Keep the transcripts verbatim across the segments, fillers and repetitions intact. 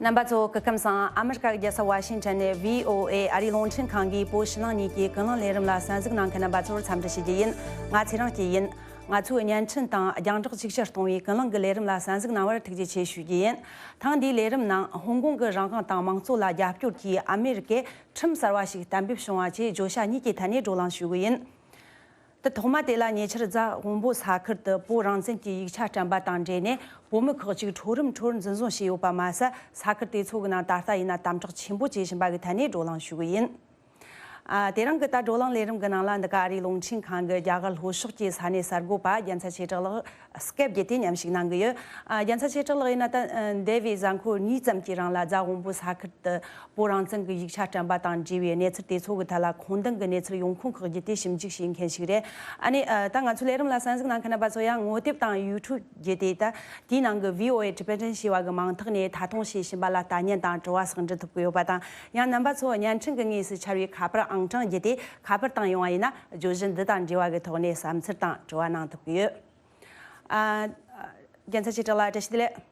རྣམ་པ་ཚོ་སྐུ་ཁམས་བཟང་། ཨ་མི་རི་ཀ་གི་རྒྱལ་ས་ཝ་ཤིང་ཊོན་ནས་བྷི་ཨོ་ཨེ་ཨ་རིའི་རླུང་འཕྲིན་ཁང་གིས་བོད་ཕྱི་ནང་གཉིས་ཀྱི་ཀུན་གླེང་ལས་རིམ་ལ་གསན་གཟིགས་གནང་མཁན་རྣམ་པ་ཚོར་འཚམས་འདྲི་ཞུ་རྒྱུ་ཡིན། ང་ཚེ་རིང་སྐྱིད་ཡིན། ང་ཚོའི་བརྙན་འཕྲིན་དང་རྒྱང་བསྒྲགས་ཅིག་ཅར་གཏོང་བའི་ཀུན་གླེང་གི་ལས་རིམ་ལ་གསན་གཟིགས་གནང་བར་ཐུགས་རྗེ་ཆེ་ཞུ་རྒྱུ་ཡིན། ཐེངས་འདིའི་ལས་རིམ་ནང་ཧོང་ཀོང་གི་རང་དབང་དང་དམངས་གཙོ་ལ་རྒྱབ་སྐྱོར་གྱིས་ཨ་མི་རི་ཀས་ཁྲིམས་གསར་བ་ཞིག་གཏན་འབེབས་བྱུང་བ་བཅས་བརྗོད་བྱ་གཉིས་ཀྱི་ཐད་ནས་བགྲོ་གླེང་ཞུ་གི་ཡིན། དེ་ཐོག་མ་དེ་ལ་ཉེ་ཆར་རྫ་དབོན་པོ་ས་ཁུལ་དུ་བོད་རང་བཙན་གྱི་ཡིག་ཆ་བཀྲམ་པ་དང་འབྲེལ་ནས་བོད་མི་ཁག་ཅིག་འཕྲོ་རིམ་འཕྲོར་འཛིན་བཟུང་བྱས་ཡོད་པ་མ་ཟད། ས་ཁུལ་དེ་ཚོ་གི་ནང་ད་ལྟ་ཡིན་ན་དམ་དྲག་ཆེན་པོ་བྱེད་བཞིན་པ་གི་ཐད་ནས་བགྲོ་གླེང་ཞུ་གི་ཡིན། ཨ། དེ་རིང་གི་ད་བགྲོ་གླེང་ལས་རིམ་གི་ནང་ལ་འདི་ག་ཨ་རིའི་རླུང་འཕྲིན་ཁང་གི་རྒྱ་གར་ལྷོ་ཕྱོགས་ཀྱི་ས་གནས་གསར་འགོད་པ་རྒྱལ་མཚན་ཆོས་གྲགས་ལགས་སྐད་བརྒྱུད་དེ་མཉམ་ཞུགས་གནང་གི་ཡོད། ཨ། རྒྱལ་མཚན་ཆོས་གྲགས་ལགས་ཡིན་ན་ད་འདས་པའི་གཟའ་འཁོར་གཉིས་ཙམ་གྱི་རིང་ལ་རྫ་དབོན་པོ་ས་ཁུལ་དུ་བོད་རང་བཙན་གྱི་ཡིག་ཆ་བཀྲམ་པ་དང་འབྲེལ་བའི་གནས་ཚུལ་དེ་ཚོ་གི་ཐད་ལ་ཁུངས་ལྡན་གྱི་གནས་ཚུལ་ཡོང་ཁུངས་ཁག་བརྒྱུད་དེ་ཞིབ་འཇུག་བྱེད་མཁན་ཞིག་རེད། ཨ་ནི་ཨ། ད་ང་ཚོའི་ལས་རིམ་ལ་གསན་གཟིགས་གནང་མཁན་རྣམ་པ་ཚོ་ཡང་ངོ་དེབ་དང་ཡུ་ཊུབ་བརྒྱུད་དེ་ད་དེའི་ནང་གི་བྷི་ཨོ་ཨེ་ཊི་བི་ཊན་ཞེས་པ་གི་མིང་ཐོག་ནས་ཐད་གཏོང་བྱེད་བཞིན་པ་ལ་ལྟ་ཉན་དང་དྲི་བ་ཟུང་འབྲེལ་ཐུབ་ཀྱི་ཡོད་པ་དང་། ཡང་རྣམ་པ་ཚོ་བརྙན་འཕྲིན་གྱི་ངོས་སུ་འཆར་བའི་ཁ་པར་ཨང་གྲངས་བརྒྱུད་དེ་ཁ་པར་བཏང་ཡོང་བ་ཡིན་ན་བརྗོད་གཞི་འདི་དང་འབྲེལ་བ་གི་ཐོག་ནས་བསམ་ཚུལ་དང་དྲི་བ་གནང་ཐུབ་ཀྱི་ཡོད། ཨ། རྒྱལ་མཚན་ཆོས་གྲགས་ལགས་བཀྲ་ཤིས་བདེ་ལེགས།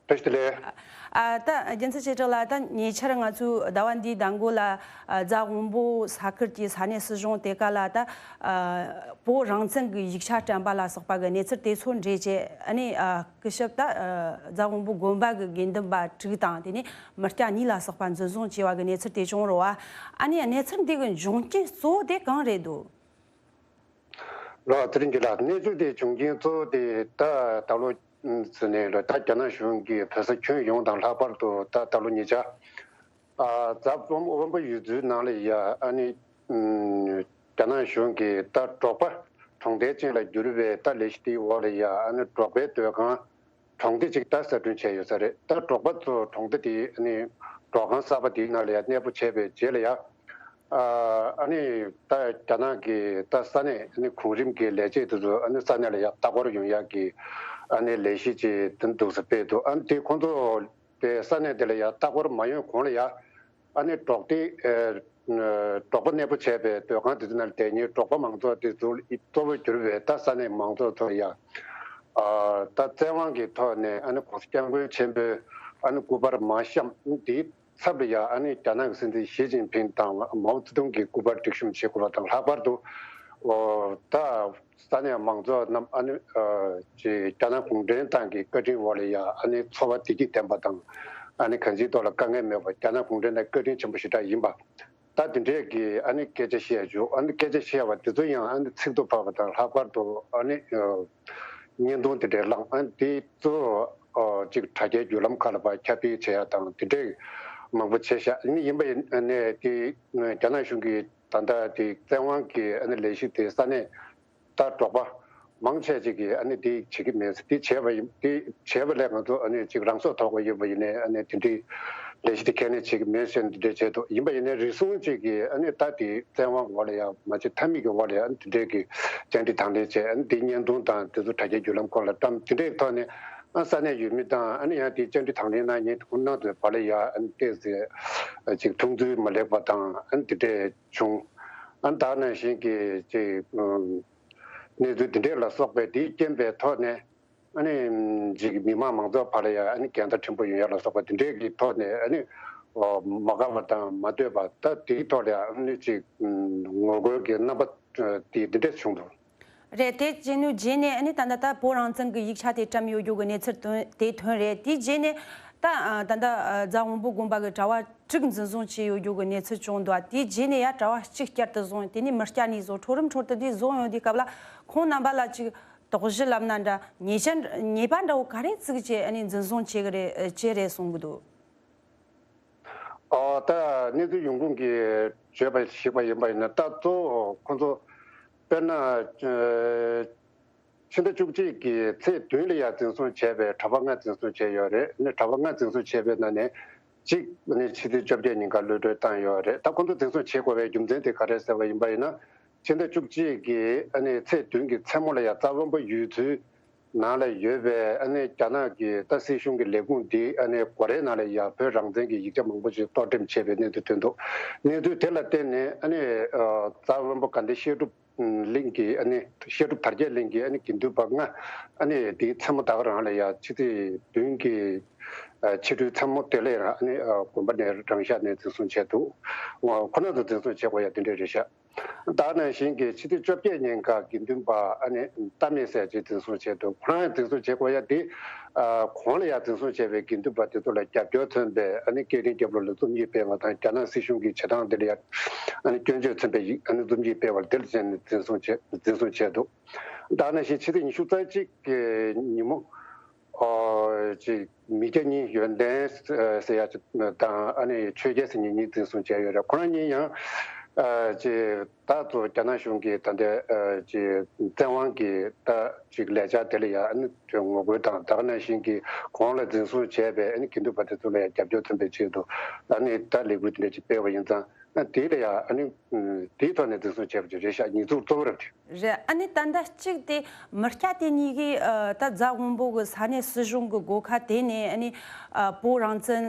བཀྲ་ཤིས་བདེ་ལེགས། ཨ། ད་རྒྱལ་མཚན་ཆོས་གྲགས་ལགས། ད་ཉེ་ཆར་ང་ཚོའི་ཟླ་བ་འདིའི་ཟླ་མགོ་ལ་ཨ། རྫ་དབོན་པོ་ས་ཁུལ་གྱི་ས་གནས་སྲིད་གཞུང་དེ་ག་ལ་ད་ཨ། བོད་རང་བཙན་གྱི་ཡིག་ཆ་བཀྲམ་པ་ལ་སོགས་པ་གི་གནས་ཚུལ་དེ་ཚོ་འབྲེལ་བྱས། ཨ་ནི་ཨ། སྐུ་ཞབས་ད་ཨ། རྫ་དབོན་པོ་དགོན་པ་གི་དགེ་འདུན་པ་དྲུག་དང་དེ་ནས་མི་སྐྱ་གཉིས་ལ་སོགས་པ་འཛིན་བཟུང་བྱས་པ་གི་གནས་ཚུལ་དེ་བྱུང་རེད་བ། ཨ་ནི་གནས་ཚུལ་འདི་གི་འབྱུང་རྐྱེན་གཙོ་བོ་དེ་གང་རེད་འདུག་ལགས། ཚེ་རིང་སྐྱིད་ལགས། གནས་ཚུལ་དེ་བྱུང་རྐྱེན་གཙོ་བོ་དེ་ད་ད་ལོ་ཟེར་ནས་ལ་ད་རྒྱ་ནག་གཞུང་གིས་བོད་ས་ཁྱོན་ཡོངས་དང་ལྷག་པར་དུ་ད་ད་ལོ་ཉེ་ཆར་ཨ། རྫ་དབོན་པོ་ཡུལ་ཚོའི་ནང་ལ་ཡ་ཨ་ནི་རྒྱ་ནག་གཞུང་གིས་ད་འབྲོག་པ་གྲོང་རྡལ་ཅན་ལ་བསྒྱུར་བའི་ད་ལས་གཞི་དེའི་འོག་ལ་ཡ་ཨ་ནི་འབྲོག་པའི་སྡོད་ཁང་གྲོང་སྡེ་གཅིག་ད་གསར་སྐྲུན་བྱས་ཡོད་ས་རེད། ད་འབྲོག་པ་ཚོ་གྲོང་སྡེ་དེའི་ཨ་ནི་འབྲོག་ཁང་གསར་པ་དེའི་ནང་ལ་ཡ་གནས་སྤོ་བྱས་པའི་རྗེས་ལ་ཡ། ཨ་ནི་ད་རྒྱ་ནག་གི་ད་ས་གནས་ཨ་ནི་གོང་རིམ་གྱི་ལས་བྱེད་དེ་ཚོ་ཨ་ནི་ས་གནས་ལ་ཡ་ལྟ་སྐོར་ཡོང་ཡག་གི་ཨ་ནི་ལས་གཞི་ཅིག་དེ་འདུག་སེ་སྤེལ་འདུག་ཨ་ནི་དེ་ཁོང་ཚོ་དེ་ས་གནས་དེ་ལ་ཡ་ལྟ་སྐོར་མ་ཡོང་གོང་ལ་ཡ་ཨ་ནི་འབྲོག་སྡེ་ཨ། འབྲོག་པ་གནས་སྤོ་བྱས་པའི་སྡོད་ཁང་དེ་ཚོ་ནང་བསྡད་མཁན་འབྲོག་པ་མང་ཚོགས་དེ་ཚོ་གཙོ་བོ་གྱུར་པའི་ད་ས་གནས་མང་ཚོགས་ཚོ་ལ་ཡ། ཨ། ད་བཙན་དབང་གི་ཐོག་ནས་ཨ་ནི་༸གོང་ས་༸སྐྱབས་མགོན་ཆེན་པོའི་ཨ་ནི་སྐུ་པར་མར་བཤམས། དེའི་ཚབ་ལ་ཡ་ཨ་ནི་རྒྱ་ནག་གི་སྲིད་འཛིན་ཞི་ཅིན་ཕིང་དང་མའོ་ཙེ་ཏུང་གི་སྐུ་པར་སྒྲིག་གཤོམ་བྱེད་དགོས་པ་དང་། ལྷག་པར་དུ་ཨོ་ད་ས་གནས་མང་ཚོགས་རྣམས་ཨ་ནི་ཨ་ཅིག་རྒྱ་ནག་གུང་ཁྲན་ཏང་གི་བཀའ་དྲིན་འོག་ལ་ཡ་ཨ་ནི་འཚོ་བ་བདེ་སྐྱིད་ལྡན་པ་དང་། ཨ་ནི་གང་ཅིའི་ཐོག་ལ་དཀའ་ངལ་མེད་པ། རྒྱ་ནག་གུང་ཁྲན་ཏང་བཀའ་དྲིན་ཆེན་པོ་ཞེ་དྲག་ཡིན་པ། ད་དེ་འདྲས་ཀྱི་ཨ་ནི་སྐད་ཆ་བཤད་བྱུང་། ཨ་ནི་སྐད་ཆ་བཤད་པ་དེ་ཚོ་ཡང་ཨ་ནི་ཚིག་ཐོ་ཕབ་པ་དང་། ལྷག་པར་དུ་ཨ་ནི་ཨ་བརྙན་ཐུང་དེ་འདྲས་བླངས། ཨ་ནི་དེ་ཚོ་ཨ་ཅིག་དྲ་རྒྱའི་བརྒྱུད་ལམ་ཁག་ལ་ཕར་ཁྱབ་སྤེལ་བྱེད་ཡ་དང་དེ་འདྲས་མང་པོ་བྱས་ཤག་ཨ་ནི་ཡིན་པ་ཡིན་ནའི་དེ་རྒྱ་ནག་གཞུང་གིས་ད་ལྟ་དེ་བཙན་དབང་གི་ཨ་ནི་ལས་གཞི་དེ་ས་གནས་ད་འབྲོག་པ་མང་ཆེ་ཅིག་གིས་ཨ་ནི་དེ་བྱེད་ཀྱི་མེད། དེ་བྱས་པ་ཡིན། དེ་བྱས་པ་ལས་ང་ཚོ་ཨ་ནི་ཅིག་རང་སྲོག་ཐོག་པ་ཡིན་པ་ཡིན་ནའི་ཨ་ནི་དེ་འདྲའི་ལས་གཞི་དེ་ཁས་ལེན་བྱེད་ཀྱི་མེད་ཟེར་འདི་འདྲ་བྱས་འདུག་ཡིན་པ་ཡིན་ནའི་རེ་ཟུང་ཅིག་གིས་ཨ་ནི་ད་དེ་བཙན་དབང་འོག་ལ་ཡ་མ་བྱེད་ཐབས་མེད་ཀྱི་འོག་ལ་ཡ་ཨ་ནི་དེ་འདྲའི་གི་བཅར་འདྲི་དང་ལེན་བྱས། ཨ་ནི་དེ་བརྙན་ཐུང་དང་དེ་ཚོ་དྲ་རྒྱའི་བརྒྱུད་ལམ་ཁག་ལ་བཀྲམ། དེ་འདྲའི་ཐོག་ནས་ཨ་ས་གནས་ཡུལ་མི་དང་ཨ་ནི་ཡང་དེ་བཅར་འདྲི་དང་ལེན་གནང་མཁན་དེ་ཁོང་རྣམ་ཚོའི་བར་ལ་ཡ་ཨ་ནི་ཏོག་ཙམ་ཅིག་མཐོང་ཚུལ་མ་ལེགས་པ་དང་ཨ་ནི་དེ་འདྲས་བྱུང་། ཨ་ནི་ད་ག་ནང་བཞིན་གྱི་ཅིག་ཨ་གནས་ཚུལ་འདི་འདྲས་ལ་སོགས་པའི་དེའི་རྐྱེན་པའི་ཐོག་ནས་ཨ་ནི་ཅིག་མི་མང་མང་ཚོགས་བར་ལ་ཡ་ཨ་ནི་འགལ་ཟླ་ཕྲན་བུ་ཡོང་ཡ་ལ་སོགས་པ་དེ་འདྲས་ཀྱི་ཐོག་ནས་ཨ་ནི་མ་དགའ་བ་དང་མ་འདོད་པ། ད་དེའི་ཐོག་ལ་ཡ་ཨ་ནི་ཅིག་ངོ་རྒོལ་གྱི་རྣམ་པ་དེ་འདི་འདྲས་བྱུང་འདུག་རེད། དེ་བྱས་ནས་རྗེས་ནས་ཨ་ནི་ད་ལྟ་ད་བོད་རང་བཙན་གྱི་ཡིག་ཆ་དེ་བཀྲམ་ཡོད་རྒྱུ་གི་གནས་ཚུལ་ཐོན། དེ་ཐོན་རེད། དེའི་རྗེས་ནས་ད་ཨ་ད་ལྟ་ཨ་རྫ་དབོན་པོ་དགོན་པ་གི་གྲྭ་བ་དྲུག་འཛིན་བཟུང་བྱས་ཡོད་རྒྱུ་གི་གནས་ཚུལ་བྱུང་འདུག་དེའི་རྗེས་ནས་ཡ་གྲྭ་བ་གཅིག་བསྐྱར་དུ་བཟུང་། དེ་ནས་མི་སྐྱ་གཉིས་བཟུང་། འཕྲོ་རིམ་འཕྲོར་དུ་དེ་བཟུང་ཡོང་དུས་སྐབས་ལ་ཁོང་རྣམ་པ་ལ་ཅིག་དོགས་གཞི་ལབ་ན་འདྲ། ཉེས་ཆད་ཉེས་པ་འདྲ་བོ་ག་རེ་བཙུགས་བྱས་ཨ་ནི་འཛིན་བཟུང་བྱས་གི་རེད། བྱས་རེད་གསུང་གི་འདུག་ཨོ་ད་གནས་ཚུལ་ཡོང་ཁུངས་ཀྱིས་བརྗོད་པ་ཞིག་པ་ཡིན་པ་ཡིན་ན། ད་གཙོ་བོ་ཁོང་ཚོ་དཔེར་ན་ཨ་ཕྱི་ཟླ་བཅུ་གཅིག་གི་ཚེས་བདུན་ལ་ཡ་འཛིན་བཟུང་བྱས་པའི་གྲྭ་པ་ལྔ་འཛིན་བཟུང་བྱས་ཡོད་རེད། ནི་གྲྭ་པ་ལྔ་འཛིན་བཟུང་བྱས་པའི་ནང་ནས་གཅིག་ནི་ཕྱི་ཚེས་བཅོ་བརྒྱད་ཉིན་ཀ་གློད་གྲོལ་བཏང་ཡོད་རེད། ད་ཁོང་ཚོ་འཛིན་བཟུང་བྱེད་དགོས་པའི་རྒྱུ་མཚན་དེ་ག་རེ་ཟེར་བ་ཡིན་པ་ཡིན་ན། ཕྱི་ཟླ་བཅུ་གཅིག་གི་ཨ་ནི་ཚེས་བདུན་གྱི་མཚན་མོ་ལ་ཡ་རྫ་དབོན་པོ་ཡུལ་ཚོའི་ནང་ལ་ཡོད་པའི་ཨ་ནི་རྒྱ་ནག་གི་ད་སྲིད་གཞུང་གི་ལས་ཁུངས་འདི་ཨ་ནི་སྒོ་རའི་ནང་ལ་ཡ་བོད་རང་བཙན་གྱི་ཡིག་ཆ་མང་པོ་ཞིག་གཏོར་བཀྲམ་བྱས་པའི་གནས་ཚུལ་ཐོན་འདུག་གནས་ཚུལ་དེ་ལ་བརྟེན་ནས་ཨ་ནི་ཨ་རྫ་དབོན་པོ་དགའ་ལྡན་བཤད་སྒྲུབ་ གླིང་གི་ཨ་ནི་བཤད་སྒྲུབ་དར་རྒྱས་གླིང་གི་ཨ་ནི་དགེ་འདུན་པ་ལྔ་ཨ་ནི་དེའི་མཚན་མོ་ད་ག་རང་ལ་ཡ་ཕྱི་ཚེས་བདུན་གྱི་ཕྱི་དྲོའི་མཚན་མོ་དེ་ལ་ཡང་ཨ་ནི་དགོན་པ་ནས་རང་ཤག་ནས་འཛིན་བཟུང་བྱས་འདུག་ཁོ་རང་ཚོ་འཛིན་བཟུང་བྱེད་དགོས་ཡ་དེ་འདྲ་རེད་ཤག་ད་ག་ནང་བཞིན་གྱི་ཕྱི་ཚེས་བཅོ་བརྒྱད་ཉིན་ཀ་དགེ་འདུན་པ་ཨ་ནི་རྟ་མེད་ཟེར་ཅིག་འཛིན་བཟུང་བྱས་འདུག་ཁོ་རང་འཛིན་བཟུང་བྱེད་དགོས་ཡ་དེ། གོང་ལ་ཡང་འཛིན་བཟུང་བྱས་པའི་དགེ་འདུན་པ་དེ་ཚོ་ལ་རྒྱབ་སྐྱོར་མཚོན་པའི་ཨ་ནི་སྐད་འཕྲིན་རྒྱབ་ལོགས་ལ་རྩོམ་ཡིག་སྤེལ་བ་དང་རྒྱ་ནག་སྲིད་གཞུང་གི་བྱེད་སྟངས་དེ་ལ་ཡང་ཨ་ནི་སྐྱོན་བརྗོད་མཚོན་པའི་ཡིག་ཨ་ནི་རྩོམ་ཡིག་སྤེལ་བ་དེ་ལ་བརྟེན་ནས་འཛིན་བཟུང་བྱས་འཛིན་བཟུང་བྱས་འདུག་ད་ག་ནང་བཞིན་ཕྱི་ཚེས་ཉི་ཤུ་རྩ་གཅིག་གི་ཉིན་མོ། ཨོ་ཅིག་མི་སྐྱ་གཉིས་ཡོན་ཏན་ཟེར་ཡ་ཅིག་དང་ཨ་ནི་ཆོས་རྒྱལ་ཟེར་མཁན་གཉིས་འཛིན་བཟུང་བྱས་ཡོད་རེད། ཁོ་རང་གཉིས་ཡང་ཨ་ཅིག་ད་ཚོ་རྒྱ་ནག་གཞུང་གི་ད་ལྟའི་ཨ་ཅིག་བཙན་དབང་གི་ད་ཅིག་ལས་འཆར་དེ་ལ་ཡ་ཨ་ནི་ངོ་རྒོལ་དང་ད་ག་ནང་བཞིན་གྱི་གོང་ལ་འཛིན་བཟུང་བྱས་པའི་ཨ་ནི་དགེ་འདུན་པ་དེ་ཚོ་ལ་ཡ་རྒྱབ་སྐྱོར་མཚོན་པའི་ཆེད་དུ་ཨ་ནི་ད་ལས་འགུལ་དེ་འདྲ་ཅིག་སྤེལ་བ་ཡིན་ཙང་། དེ་ལ་ཡང་ཨ་ནི་དེའི་ཐོག་ནས་འཛིན་བཟུང་བྱས་པ་ཅིག་རེད་ཤག་ཉེས་འཛུགས་གཙོ་བོ་རབ་ཅིག་རེད། ཨ་ནི་ད་ལྟ་གཅིག་དེ་མི་སྐྱ་དེ་གཉིས་ཀྱིས་ཨ་ད་རྫ་དབོན་པོ་གི་ས་གནས་སྲིད་གཞུང་གི་སྒོ་ཁ་དེད་ནས་ཨ་ནི་ཨ་བོད་རང་བཙན་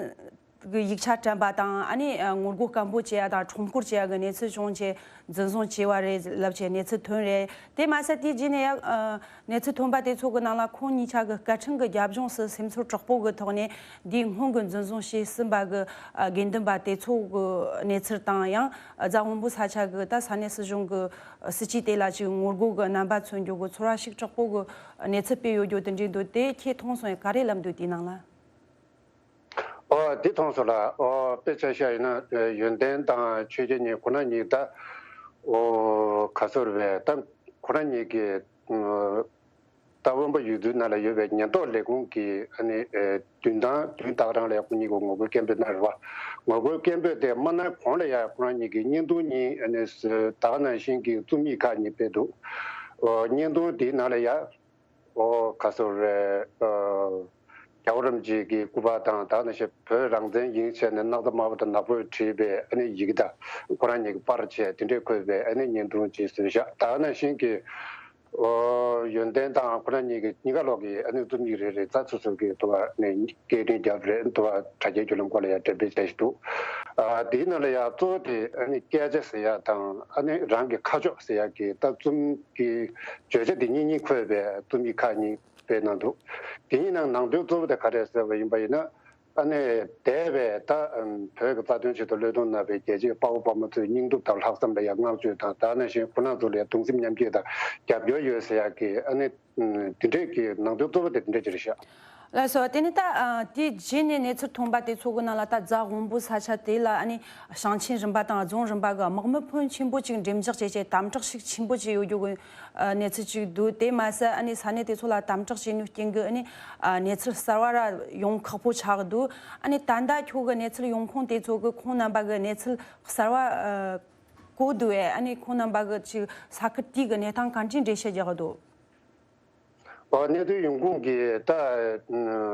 གྱི་ཡིག་ཆ་དྲན་པ་དང་ཨ་ནི་ཨ་ངོ་རྒོལ་སྐད་འབོད་བྱེད་ཡ་དང་ཁྲོམ་སྐོར་བྱེད་ཡ་གི་གནས་ཚུལ་བྱུང་བྱས་འཛིན་བཟུང་བྱས་པ་རེད་ལབ་བྱས་གནས་ཚུལ་ཐོན་རེད། དེ་མ་ཟད་དེའི་རྗེས་ནས་ཡང་ཨ་གནས་ཚུལ་ཐོན་པ་དེ་ཚོ་གི་ནང་ལ་ཁོང་གཉིས་ཆ་གི་སྐད་འཕྲིན་གྱི་རྒྱབ་ལྗོངས་སུ་སེམས་ཚོར་དྲག་པོ་གི་ཐོག་ནས་འདིའི་སྔོན་གྱི་འཛིན་བཟུང་བྱས་ཟིན་པ་གི་ཨ་དགེ་འདུན་པ་དེ་ཚོ་གི་གནས་ཚུལ་དང་ཡང་རྫ་དབོན་པོ་ས་ཆ་གི་ད་ས་གནས་སྲིད་གཞུང་གི་སྲིད་ཇུས་དེ་ལ་ཅིག་ངོ་རྒོལ་གྱི་རྣམ་པ་མཚོན་རྒྱུ་གི་ཚོར་བ་ཞིག་དྲག་པོ་གི་གནས་ཚུལ་སྤེལ་ཡོད་རྒྱུ་དེ་འདྲའི་འདུག་དེ་ཁྱེད་མཐོང་སོང་ཡ་ག་རེ་ལབ་འདུག་དེའི་ནང་ལ། ཨོ་དེ་མཐོང་སོང་ལ། ཨོ་དཔེ་ཆ་བཞག་ཡིན་ན་ཡོན་ཏན་དང་ཆོས་རྒྱལ་གཉིས་ཁོ་རང་གཉིས་ད་ཨོ་ག་ཚོད་རེད་པས། ད་ཁོ་རང་གཉིས་ཀྱི་ད་དབོན་པོ་ཡུལ་ཚོའི་ནང་ལ་ཡོད་པའི་ཉེན་རྟོག་ལས་ཁུངས་ཀྱི་ཨ་ནི་ཨེ་མདུན་ཐང་མདུན་ཐག་རང་ལ་ཡ་ཁོ་གཉིས་ཀྱི་ངོ་རྒོལ་སྐད་འབོད་གནང་རེད་བ། ངོ་རྒོལ་སྐད་འབོད་དེ་མ་གནང་གོང་ལ་ཡ་ཁོ་རང་གཉིས་ཀྱི་བརྙན་ཐུང་གཉིས་ཨ་ནི་ཟེར་ད་ག་ནང་བཞིན་གྱི་རྩོམ་ཡིག་ཁག་གཉིས་སྤེལ་འདུག་ཨོ་བརྙན་ཐུང་དེའི་ནང་ལ་ཡ་ཨོ་ག་ཚོད་རེད། ཨོ་རྒྱལ་བ་རིན་པོ་ཆེ་གི་སྐུ་པར་དང་ད་ག་ནང་བཞིན་བོད་རང་བཙན་ཡིན་བྱས་ནས་སྣག་ཚ་དམར་པོ་དང་ནག་པོས་བྲིས་པའི་ཨ་ནི་ཡི་གེ་དང་ཁོ་རང་གཉིས་ཀྱི་པར་བྱས་དེ་འདྲས་འཁོད་པའི་ཨ་ནི་བརྙན་ཐུང་ཅིག་བཟོས་བཞག་ད་ག་ནང་བཞིན་གྱི། ཨོ་ཡོན་ཏན་དང་ཁོ་རང་གཉིས་ཀྱི་གཉིས་ཀ་ལོག་གི་ཨ་ནི་རྩོམ་ཡིག་རེ་རེ་རྩ་ཚུགས་ཚུགས་ཀྱི་ཐུབ་པ་ནས་སྐད་འཕྲིན་རྒྱབ་རེད་འདུག་པ་དྲ་རྒྱའི་བརྒྱུད་ལམ་སྐོར་ལ་ཡང་འགྲེམས་སྤེལ་བྱས་ཤིག་འདུག་ཨ་དེའི་ནང་ལ་ཡང་གཙོ་བོ་དེ་ཨ་ནི་སྐད་ཆ་ཟེར་ཡ་དང་ཨ་ནི་རང་གི་ཁ་ཕྱོགས་ཟེར་ཡ་གི་ད་རྩོམ་གྱི་བརྗོད་བྱ་དེ་གཉིས་གཉིས་འཁོད་པའི་རྩོམ་ཡིག་ཁག་གཉིས་སྤེལ་གནང་འདུག་དེ་གཉིས་ནང་ནང་དོན་གཙོ་བོ་དེ་ག་རེ་ཟེར་བ་ཡིན་པ་ཡིན་ན། ཨ་ནི་འདས་པའི་ད་བོད་ཀྱི་རྩ་དོན་ཆེད་དུ་བློས་གཏོང་གནང་བའི་རྒྱལ་གཅེས་དཔའ་བོ་དཔའ་མོ་ཚོའི་སྙིང་སྟོབས་དང་ལྷག་བསམ་ལ་ཡང་བསྔགས་བརྗོད་དང་ད་ག་ནང་བཞིན་ཁོ་རང་ཚོ་ལ་ཡང་གདུང་སེམས་མཉམ་སྐྱེད་དང་རྒྱབ་སྐྱོར་ཡོད་ཟེར་ཡག་གི་ཨ་ནི་དེ་འདྲས་ཀྱི་ནང་དོན་གཙོ་བོ་དེ་དེ་འདྲས་ཅིག་རེད་ཤག་ལགས་སོ། དེ་ནས་ད་དེའི་རྗེས་ནས་གནས་ཚུལ་ཐོན་པ་དེ་ཚོ་གི་ནང་ལ་ད་རྫ་དབོན་པོ་ས་ཆ་དེ་ལ་ཨ་ནི་ཞིང་ཆེན་རིམ་པ་དང་རྫོང་རིམ་པ་གི་དམག་མི་ཕོན་ཆེན་པོ་ཅིག་འགྲེམས་འཇོག་བྱས་བྱས་དམ་དྲག་ཤུགས་ཆེན་པོ་ཅིག་ཡོད་རྒྱུ་གི་གནས་ཚུལ་ཅིག་འདུག་དེ་མ་ཟད་ཨ་ནི་ས་གནས་དེ་ཚོ་ལ་དམ་དྲག་བྱས་ནས་རྐྱེན་གྱིས་ཨ་ནི་གནས་ཚུལ་གསར་བ་ར་ཡོང་ཁག་པོ་ཆགས་འདུག་ཨ་ནི་ད་ལྟ་ཁྱོད་ཀྱི་གནས་ཚུལ་ཡོང་ཁུངས་དེ་ཚོ་གི་ཁོང་རྣམ་པ་གི་གནས་ཚུལ་གསར་བ་གོ་འདུག་ཨེ། ཨ་ནི་ཁོང་རྣམ་པ་གི་ཅིག་ས་ཁུལ་དེའི་གི་གནས་སྟངས་ག་འདྲའི་འགྲེལ་བཤད་རྒྱག་གི་འདུག་ཨོ་གནས་ཚུལ་ཡོང་ཁུངས་ཀྱི་ད་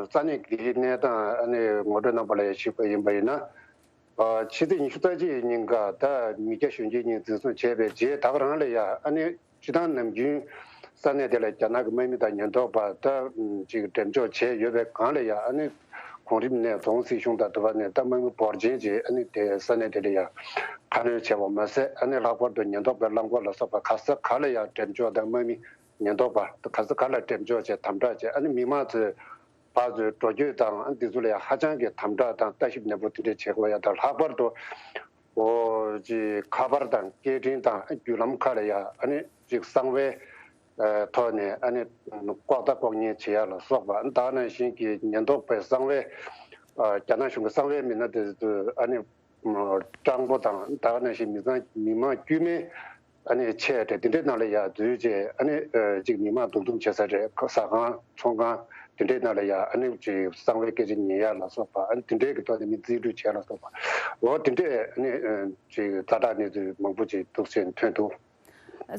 ས་གནས་ཀྱི་གནས་སྟངས་ཨ་ནི་ངོ་སྤྲོད་གནང་པ་ལ་ཡང་ཞིབ་པ་ཡིན་པ་ཡིན་ན། ཨ་ཕྱི་ཚེས་ཉི་ཤུ་རྩ་གཅིག་ཉིན་ཀ་ད་མི་སྐྱ་གཞོན་སྐྱེས་གཉིས་འཛིན་བཟུང་བྱས་པའི་རྗེས་ད་ག་རང་ལ་ཡ་ཨ་ནི་སྤྱི་བཏང་ནམ་རྒྱུན་ས་གནས་དེ་ལ་རྒྱ་ནག་གི་དམག་མི་དང་ཉེན་རྟོག་པ་ད་ཅིག་འགྲེམས་འཇོག་བྱས་ཡོད་པའི་སྒང་ལ་ཡ་ཨ་ནི་གོང་རིམ་ནས་རྫོང་སྲིད་གཞུང་དང་དུ་བ་ནས་ད་དམག་མི་འབོར་ཆེན་ཅིག་ཨ་ནི་དེ་ས་གནས་དེ་ལ་ཡ་ཁ་སྣོན་བྱས་པ་མ་ཟད་ཨ་ནི་ལྷག་པར་དུ་ཉེན་རྟོག་པའི་རླངས་འཁོར་ལ་སོགས་པ་ག་ས་ག་ལ་ཡ་འགྲེམས་འཇོག་དང་དམག་མི་ཉེན་རྟོག་པ་ག་ས་ག་ལ་འགྲེམས་འཇོག་བྱས་དམ་དྲག་བྱས་ཨ་ནི་མི་མང་ཚོས་ཕར་ཚུར་འགྲོ་སྐྱོད་དང་འདི་ཚོ་ལ་ཡང་ཧ་ཅང་གི་དམ་དྲག་དང་ལྟ་ཞིབ་ནན་པོ་དེ་འདྲས་བྱེད་དགོས་ཡ་དང་ལྷག་པར་དུ་ཨོ་ཅི་ཁ་པར་དང་སྐད་འཕྲིན་དང་བརྒྱུད་ལམ་ཁག་ལ་ཡང་ཨ་ནི་ཅིག་གསང་བའི་ཐོག་ནས་ཨ་ནི་ལྐོག་ལྟ་ལྐོག་ཉན་བྱེད་ཡ་ལ་སོགས་པ་ད་ག་ནང་བཞིན་གྱི་ཉེན་རྟོག་པའི་གསང་བའི་རྒྱ་ནག་གཞུང་གི་གསང་བའི་མི་སྣ་དེ་ཚོས་ཨ་ནི་སྤྲང་པོ་དང་ད་ག་ནང་བཞིན་མི་ཚང་མི་མང་དཀྱུས་མའི་ཨ་ནི་ཆས་དེ་དེ་འདྲའི་ནང་ལ་ཡ་འཛུལ་བྱས་ཨ་ནི་ཅིག་མི་མང་འདུ་འཛོམས་བྱེད་ས་རེད་ཟ་ཁང་ཚོང་ཁང་དེ་འདྲའི་ནང་ལ་ཡ་ཨ་ནི་ཅིག་གསང་བའི་སྐད་ཆ་ཉན་ཡ་ལ་སོགས་པ་ཨ་ནི་དེ་འདྲའི་གི་ཐོག་ནས་མི་རྩིས་སྤྲོད་བྱས་ལ་སོགས་པ་འོ་དེ་འདྲའི་ཨ་ནི་ཅིག་ཛ་དྲག་གནས་ཚུལ་མང་པོ་ཅིག་འདུག་ཟེར་ཐོན་འདུག་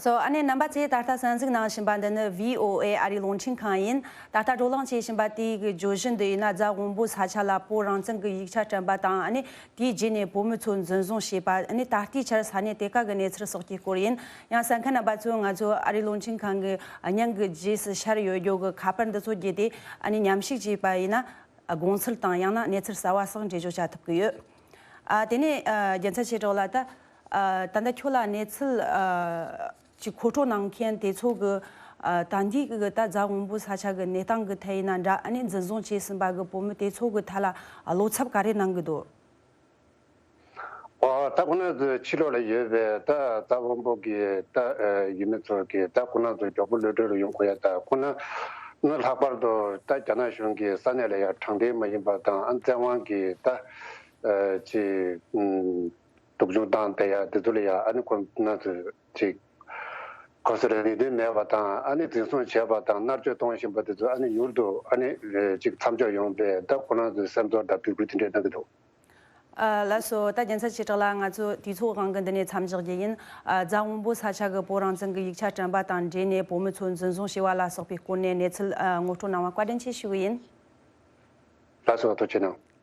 སོ་ཨ་ནེ་རྣམ་པ་ཚོས་ད་ལྟ་གསན་གཟིགས་གནང་བཞིན་པ་འདི་ནི་བྷི་ཨོ་ཨེ་ཨ་རིའི་རླུང་འཕྲིན་ཁང་ཡིན། ད་ལྟ་བགྲོ་གླེང་བྱེད་བཞིན་པ་དེའི་གི་བརྗོད་གཞི་འདི་ཡིན་ན་རྫ་དབོན་པོ་ས་ཆ་ལ་བོད་རང་བཙན་གི་ཡིག་ཆ་དྲན་པ་དང་ཨ་ནེ་དེའི་རྗེས་ནས་བོད་མི་ཚོ་འཛིན་བཟུང་བྱས་པ་ཨ་ནེ་ད་ལྟའི་ཆར་ས་གནས་དེ་ག་གི་གནས་ཚུལ་སོགས་ཀྱི་སྐོར་ཡིན། ཡང་གསན་མཁན་རྣམ་པ་ཚོས་ང་ཚོ་ཨ་རིའི་རླུང་འཕྲིན་ཁང་གི་སྙིང་གི་རྗེས་སུ་ཤར་ཡོད་རྒྱུ་གི་ཁ་པར་འདི་ཚོ་བརྒྱུད་དེ་ཨ་ནེ་མཉམ་ཞུགས་བྱས་པ་ཡིན་ན་དགོངས་ཚུལ་དང་ཡང་ན་གནས་ཚུལ་གསར་བ་སོགས་འགྲེལ་བརྗོད་བྱ་ཐུབ་ཀྱི་ཡོད། ཨ་དེ་ནས་ཨ་རྒྱལ་མཚན་ཆོས་གྲགས་ལགས་ད། ཨ་ད་ལྟ་ཁྱོད་ལ་གནས་ཚུལ་ཨ་ ཅིག་མཁོ་སྤྲོད་གནང་མཁན་དེ་ཚོ་གི་ཨ་ད་འདི་གི་ད་རྫ་དབོན་པོ་ས་ཆ་གི་གནས་སྟངས་གི་ཐད་ཡིན་ན་འདྲ། ཨ་ནི་འཛིན་བཟུང་བྱས་ཟིན་པ་གི་བོད་མི་དེ་ཚོ་གི་ཐད་ལ་བློ་འཚབ་ག་རེ་གནང་གི་འདུག་ཨོ། ད་ཁོ་ན་ཚོའི་ཕྱི་ལོགས་ལ་ཡོད་པའི་ད་རྫ་དབོན་པོ་གི་ད་ཨ་ཡུལ་མི་ཚོ་གི་ད་ཁོ་ན་ཚོ་མགྱོགས་པོ་གློད་གྲོལ་ལ་ཡོང་དགོས་ཡ། ད་ཁོ་ན་ནི་ལྷག་པར་དུ་ད་རྒྱ་ནག་གཞུང་གི་ས་གནས་ལ་ཡ་དྲང་བདེན་མ་ཡིན་པ་དང་ཨ་བཙན་དབང་གི་ད་ཨ་ཅིག་ཨུམ། སྡུག་སྦྱོང་བཏང་བསྡད་ཡ་དེ་ཚོ་ལ་ཡ་ཨ་ནི་ཁོ་ན་ཚོས་ཅིག་གོ་ས་རེ་ནུས་ལྡན་མེད་པ་དང་ཨ་ནི་འཛིན་བཟུང་བྱས་པ་དང་མནར་གཅོད་གཏོང་བཞིན་པ་དེ་ཚོ་ཨ་ནི་མྱུར་དུ་ཨ་ནི་ཅིག་མཚམས་འཇོག་ཡོང་བའི་ད་ཁོ་ན་ཚོས་སེམས་ཚོར་དང་འབོད་སྐུལ་དེ་འདྲས་གནང་གི་འདུག་ཨ་ལགས་སོ། ད་རྒྱལ་མཚན་ཆོས་གྲགས་ལགས། ང་ཚོ་དུས་ཚོད་དབང་གིས་འདི་ནས་མཚམས་འཇོག་རྒྱུ་ཡིན། ཨ་རྫ་དབོན་པོ་ས་ཆ་གི་བོད་རང་བཙན་གྱི་ཡིག་ཆ་དྲན་པ་དང་འབྲེལ་ནས་བོད་མི་ཚོ་འཛིན་བཟུང་བྱས་པ་ལ་སོགས་པའི་སྐོར་ནས་གནས་ཚུལ་ཨ་ངོ་སྤྲོད་གནང་བ་བཀའ་དྲིན་ཆེ་ཞུ་གི་ཡིན། ལགས་སོ། ཐུགས་རྗེ་གནང་།